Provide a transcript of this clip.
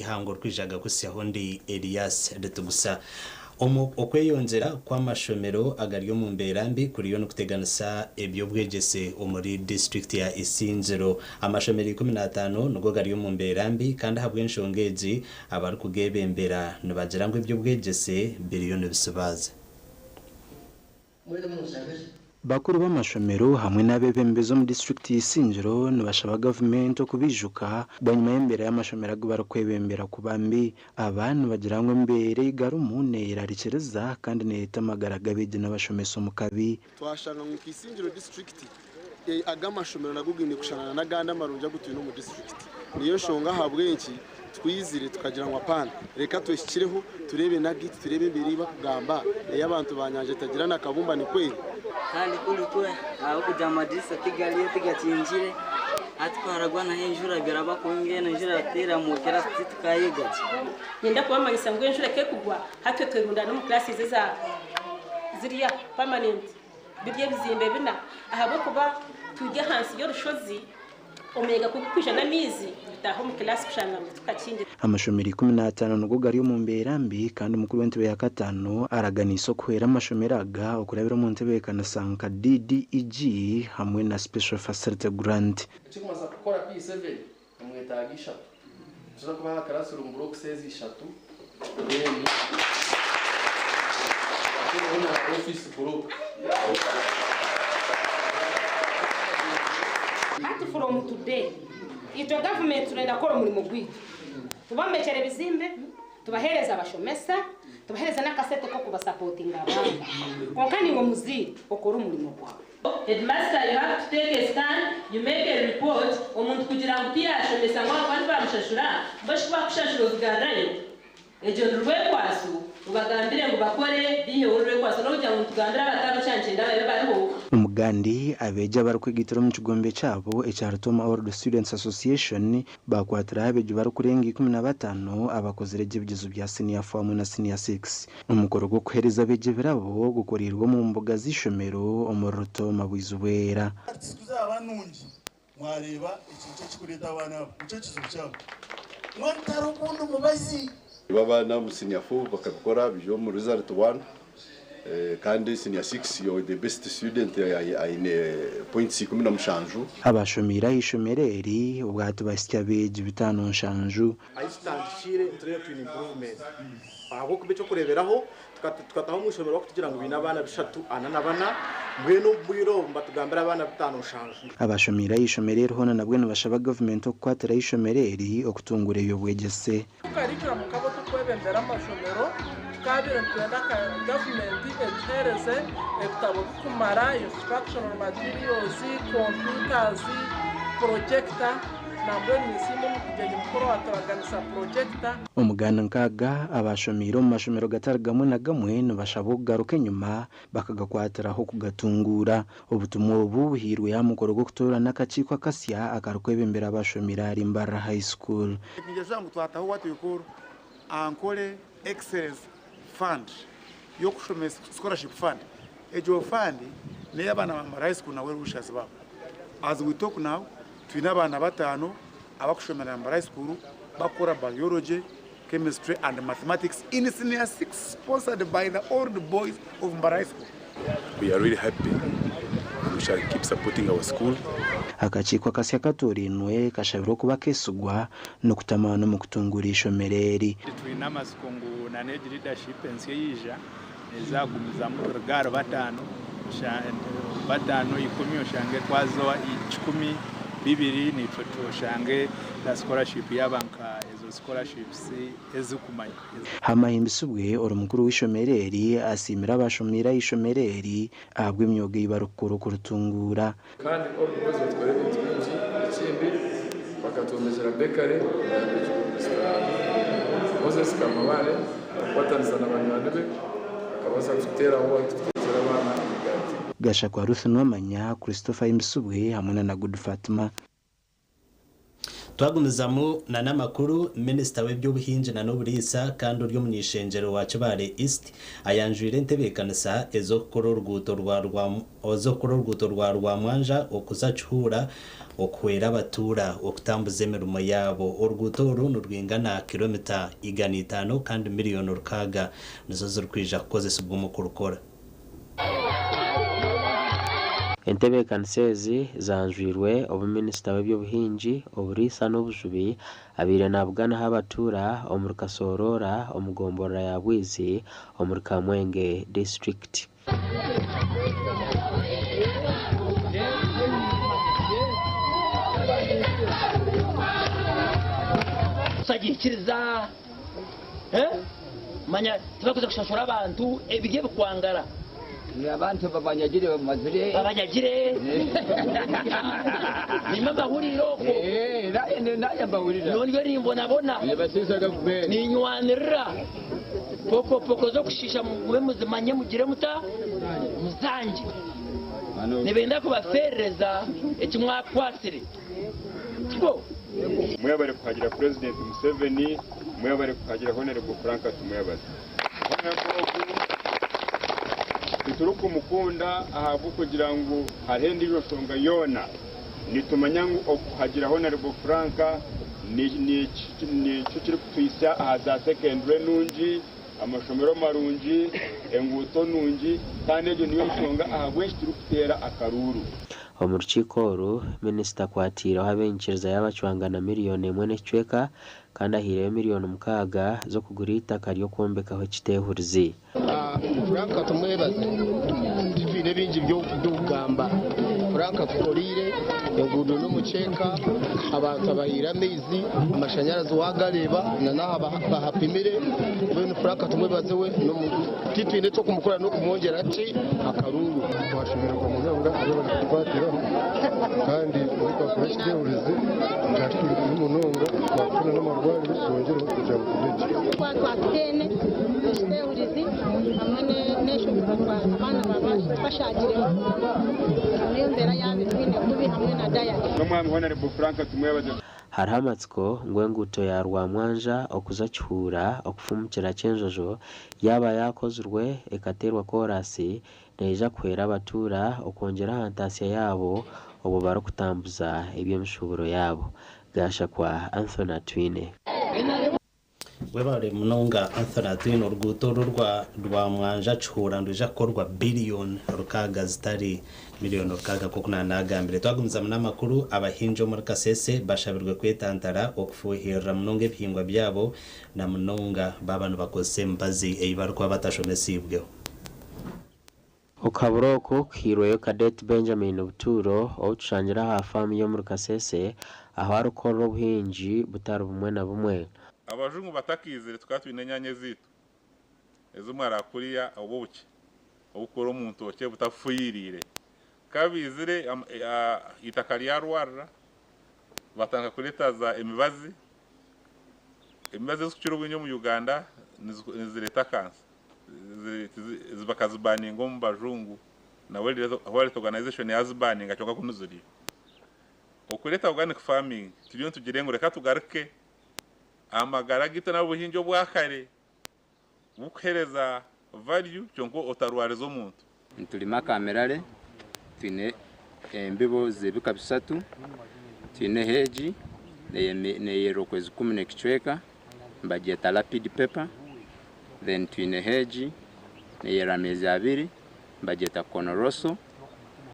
ag'eihangwe orikwijaga kuhitsyaho ndi Elias Ritugusa. Omu okweyongyera kw'amashomero agari omu mbeera mbi kuriyo nikuteganisa eby'obwegyese omuri disiturikiti ya Isingiro. Amashomero 15 nigo gari omu mbeera mbi kandi ahabw'enshonga egi abarikugeebembera nibagira ngu eby'obwegyese biriyo nibisibaaza. Mbwenu munshabire. Bakuru b'amashomero hamwe n'abeebembezi omu disiturikiti ya Isingiro nibashaba gavumenti okubaijuka bwanyima y'embeera y'amashomero agu barikwebembera kuba mbi. Aba nibagira ngu embeera ei garimu neyerarikiriza kandi nereeta amagara g'abeegi n'abashomesa omu kabi. Twashanga ngu nka Isingiro disiturikiti, aga amashomero nago gaine kushanana n'agandi amarungi agu twine omu disiturikiti. Niyo nshonga ahabw'enki twizire tukagira ngu apaana, reka twehikireho tureebe n'agaitu tureebe embeera ei barikugamba ey'abantu ba Nyanja etagira na kabumba nikwo eri. Kandi kuri ahabw'okugira ngu amadirisa tigariyo tigakingire, hati ku haragwa naho enjura biraba kubi mbwenu enjura eratuteera titukayega gye. Niinyenda kubamanyisa ngu enjura ku ekugwa hati itwe twerundaana omu classes eza ziriya permanent biri ebizimbe bina ahabw'okuba turi ahansi y'orushozi. Omuyaga ku gurikwija n'amaizi gutaaha omu kilaasi kushanga ngu tukakingire. Amashomero 15 nigo gari omu mbeera mbi kandi omukuru w'entebe ya kataano araganiise okuhwera amashomero aga okurabira omu ntebeekanisa nka DDEG hamwe na Special Facility Grant. Ekirikumanyisa kukora P7 nimwetaaga ishatu. Nituza kubaha classroom blocks ezi ishatu then batereho na office block. Hati from today itwe government turenda kukora omurimo gwaitu, tubombekyere ebizimbe, tubaheereze abashomesa, tubaheereze n'akasente k'okubasapotinga abaana. Kwonka naiwe muzaire okore omurimo gwawe. Headmaster you have to take a stand, you make a report, omuntu kugira ngu tiyashomesa ngu ahabw'okuba tibamushashura, mbwenu shi kubakushashura ozigarrayo? Egyo ni rwekwaso, obagambire ngu bakore baiheho orwekwaso n'okugira ngu nitugambira abatariho kyankye babe bariho. Omugandi, abeegi abarikwegaitira omu kigombe kyabo ekya Rutoma Old Students Association baakwatiraho abeegi barikurenga 15 abakozire gye ebigyezo bya Siniya Four hamwe na Siniya Six. Omukoro gw'okuheereza abeegi ebirabo gukoreirwe omu mbuga z'eishomero omuri Rutooma Bwizibwera. Artist kuzaaba nungi mwareeba eki nikyo kikureeta abaana aba nikyo kizibu kyabo mbwenu tihariho ogundi mubazi. Ibo abaana omu senior four bakabikora biri omu result one kandi senior six yowe the best student aine points 17. Abashomeire aha ishomero eri obwahati bahitsya abeegi bitaano nshanju. Ahi tutandikiire nitureeba twine improvement ahabw'okuba eky'okureeberaho tukataha omu ishomero barikutugira ngu baine abaana bishatu ana na bana mbwenu omu bwire obu nibatugambira abaana bitaano nshanju. Abashomeire aha ishomero eri hoona nabwo nibashaba gavumenti okukwatira aha ishomero eri okutunguura eby'obwegyese. Tukarikira mukabo tukwebembera amashomero, tukabaire nitwenda ka gavumenti etuhereze ebitabo bikumara, instructional materials, computers, projector, nambwenu ninsiima omugyenyi mukuru owaturaganisa projector. Omuganda nk'aga, abaashomeire omu mashomero gatari gamwe na gamwe nibashabwa okugaruka enyima bakagakwatiraho kugatunguura. Obutumwa obu buhairwe aha mukoro gw'okutoorana akakiiko akasya akarikwebembera abashomeire ahari Mbarara High School. Ningyeza ngu twataho what we call Ankole Excellence Fund y'okushomesa, scholarship fund. Egyo fund n'ey'abaana ba Mbarara High School na well wishers baabo. As we talk now, twine abaana bataano abakushomera Mbarara High School bakukora Biology, Chemistry and Mathematics in Senior 6 sponsored by the old boys of Mbarara High School. We are really happy and we shall keep supporting our school. Akakiiko akasya akatoorainwe kashabirwe okuba akeesigwa n'okutamaana omu kutunguura eishomero eri. Twine amatsiko ngu na n'egi leadership ensya eyaija neeza kugumizamu kuruga ahari bataano bataano ikumi oshange twaza kikumi bibiri naitwe oshange na scholarship yaaba nka ezo scholarships ezikumanywa. Hamahimbisibwe ori mukuru w'eishomero eri asiimire abashomeire aha ishomero eri ahabw'emyoga ei barikukora okuritunguura. Kandi Old Boys batukora ebintu bingi. Ekindi bakatwombekyera bakery eyambekirwe Mister Moses Kamabare arikukwatanisa na banywani be akabaasa kututeeraho ahu turikuteekyera abaana emigaati. Gashakwa Ruth Nuwamanya, Christopher Ahimbisibwe hamwe na Nagudu Fatima. Twagumizamu na n'amakuru, minisita w'eby'obuhingi na n'oburiisa kandi ori omuny'ishengyero wa Kibaale East ayanjwire entebeekanisa ez'okukora oruguuto rwa ez'okukora oruguuto rwa Rwamwanja okuza Kihuura okuhwera abatuura okutambuza emirimo yaabo. Oruguuto oru nirwingana kilomita 500 kandi miriyoni 6 nizo zirikwija kukozesibwa omu kurukora. Entebeekanisa ezi zanjwirwe obu minisita w'eby'obuhingi, oburiisa n'obujubi abaire nabuganaho abatuura omuri Kasooroora omu gomborora ya Bwizi omuri Kamwenge disiturikiti. Tusagikiriza manya tibakuza kushashura abantu ebiri ebikwangara. Abantu babanyagire bamazire. Babanyagire. Nimba mbahurire okwo. Naye mbahurira. Nyowe nimbonabona. Nibasiisa gavumenti. Ninywanirira. Pokopoko z'okushiisha mube muzimanye mugire muta muzangye. Nibenda kubaferereza eki mwakwatsire. Tikwo? Mwebare kuhagira Purezidenti Museveni, mwebare kuhagira Honorable Frank Tumwebaze. Honorable ogu titurikumukunda ahabw'okugira ngu hariho endiijo nshonga yoona. Nitumanya ngu okuhagira Honorable Frank nikyo kirikutuhitsya aha za secondary nungi, amashomero marungi, enguuto nungi kandi egyo niyo nshonga ahabw'enki turikuteera akaruuru. Omu rukiiko oru, minisita akwatiireho ab'enyikiriza y'abacwangana miriyoni emwe n'ekicweka kandi ahaireyo miriyoni 6 z'okugura eitaka ry'okwombekaho ekiteehurizi. Frank tumwebaze, titwine bingi by'okugamba. Frank atukoreire enguudo n'omuceeka, abantu abahaire amaizi, amashanyarazi wagareeba na n'aha bahapimire. Mbwenu Frank tumwebaze we, titwine ekyokumukora n'okumwongyera ki akaruuru. Twashemererwa munonga ahabw'ebyo kutukwatiraho kandi obu twakora ekiteehurizi kyaturi kubi munonga, twakufuna n'amarwariro twongyereho kugira ngu tube gye. Twatwatene ekiteehurizi hamwe n'eshomero abaana bashagiremu niyo mbeera yaaba etwine kubi hamwe na dayati. N'omwami Honorable Frank Tumwebaze. Hariho amatsiko ngu enguuto ya Rwamwanja okuza Kihuura okufumukira Kyenjojo yaaba yaakozirwe ekateerwa koraasi neija kuhwera abatuura okwongyera aha ntaasya yaabo obwo barikutambuza eby'emishuuburo yaabo. Gashakwa Anthony Atwine. Webare munonga Anthony Atwine. Oruguuto oru rwa Rwamwanja Kihuura nirwija kukorwa biriyoni 6 zitari miriyoni 6 nk'oku naanagambire. Twagumizamu n'amakuru, abahingi omuri Kasese bashabirwe kwetantara okufuuhirira munonga ebihingwa byabo na munonga baaba nibakozesa emibazi ei barikuba batashomesiibweho. Okuhabura oku kuhairweyo Cadet Benjamin Buturo ou tushangire aha faamu ye omuri Kasese ahu arikukorera obuhingi butari bumwe na bumwe. Abajungu batakaizire tukaba twine enyanya ezaitu ez'omwarakuriya oba obukye obukukora omu ntookye butafuyiriire. Ka baizire eitaka ryarwarira batandika kureeta za emibazi. Emibazi ezikukira obwingi omu Uganda nizireeta kansa. Bakazibaninga omu bajungu na World Health Organization yazibaninga kyonka kunu ziriyo. Okureeta organic farming turiyo nitugira ngu reka tugaruke aha magara gaitu n'obuhingi obwa kare bukuheereza value kyonka otarwariza omuntu. Nitulima kamerare, twine embibo z'ebika bisatu, twine hegi neyera okwezi 10 n'ekicweka nibagyeta rapid pepper, then twine hegi neyera ameezi 2 nibagyeta konoroso.